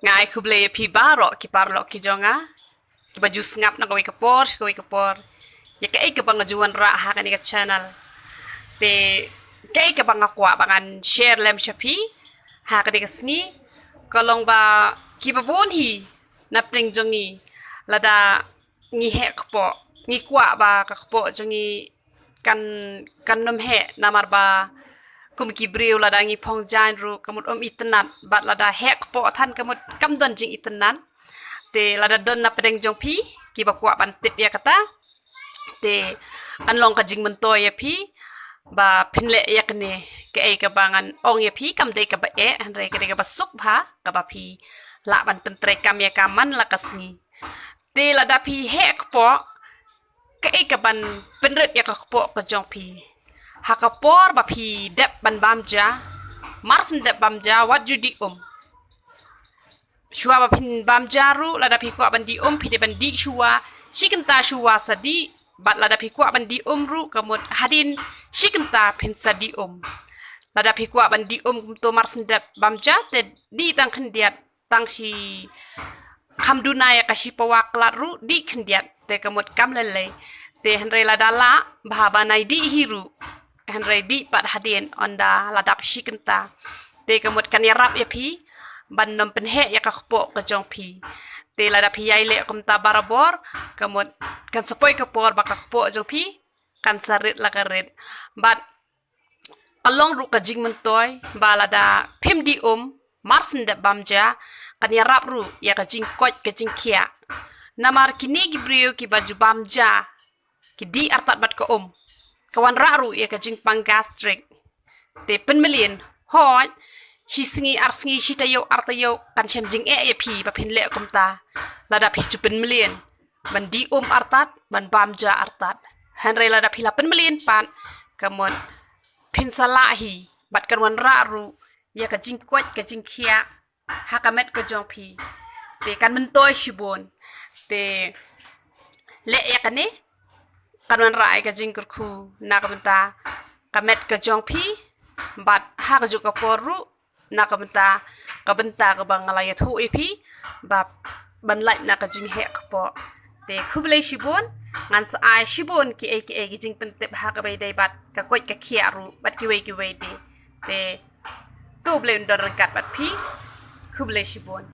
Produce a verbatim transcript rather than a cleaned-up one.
Nga ai khublei ïa phi baroh ki paralok ki jong nga, kiba ju sngap na kawei ka por sha kawei ka por ïa kaei kaba nga ju wanrah ha kane ka channel. Te kaei kaba nga kwah ba ngan share lem sha phi ha kane ka sngi ka long ba kiba bun hi na pdeng jong ngi, lada ngi heh kpoh, ngi kwah ba ka kpoh jong ngi kan, kan nym heh, namar ba kum ki briew lada ngi phong jaiñ ruh ka mut ym itynnad, bad lada heh kpoh than ka mut kam don jingitynnad. Te lada don na pdeng jong phi kiba kwah ban tip ïa kata, te kan long ka jingmyntoi ïa phi ba phin leh ïa kane. Kaei kaba ngan ong ïa phi kam dei kaba eh, hynrei ka dei kaba suk bha kaba phi lah ban pyntreikam ïa ka man la ka sngi. Te lada phi heh kpoh, kaei kaban pynrit ïa ka kpoh ka jong phi? Ha ka por ba phi dep ban bam ja, mar syn dep bam ja wat ju dih um. Shuwa ba phin bam ja ruh, lada phi kwah ban dih um, phi dei ban dih shuwa, shi kynta shuwa sa dih. Bad lada phi kwah ban dih um ruh ka mut hadien shi kynta phin sa dih um. Lada phi kwah ban dih um kumto mar syn dep bam ja, te dih tang khyndiat, tang shi kham duna ïa ka shi pawa klat ruh dih khyndiat, te ka mut kam lei lei. Te hynrei lada lah bha ba nai dih hi ruh, hynrei dih pat hadien, ynda la dap shi kynta, te ka mut kan ïarap ïa phi ban nym pynheh ïa ka kpoh ka jong phi. Te lada phi ïai leh kumta barabor, ka mut kan sa poi ka por ba ka kpoh jong phi kan sa rit la ka rit. Bad ka long ruh ka jingmyntoi ba lada phim dih um mar syn dep bam ja, kan ïarap ruh ïa ka jingkoit ka jingkhiah. Namar kine ki briew kiba ju bam ja, ki dih artat bad ka um, ka wanrah ruh ïa ka jingpang gastric. Te pynmlien, hooid, shi sngi ar sngi, shi taïew ar taïew, kan shem jingeh ïa phi ba phin leh kumta, lada phi ju pynmlien ban dih um artat, ban bam ja artat. Hynrei lada phi la pynmlien pat, ka mut phin sa lah hi, bad kan wanrah ruh ïa ka jingkoit ka jingkhiah ha ka met ka jong phi. Te kan myntoi shibun. Te leh ïa kane, kan wanrah ïa ka jingkyrkhu na ka bynta ka met ka jong phi, bad ha kajuh ka por ruh na ka bynta, ka bynta kaba nga la ïathuh ïa phi, ba ban lait na ka jingheh kpoh. Te khublei shibun, ngan sa ai shibun kiei kiei ki jingpyntip ha kaba ïadei bad ka koit ka khiah ruh bad kiwei kiwei de. Te to U Blei un don ryngkat bad phi. Khublei shibun.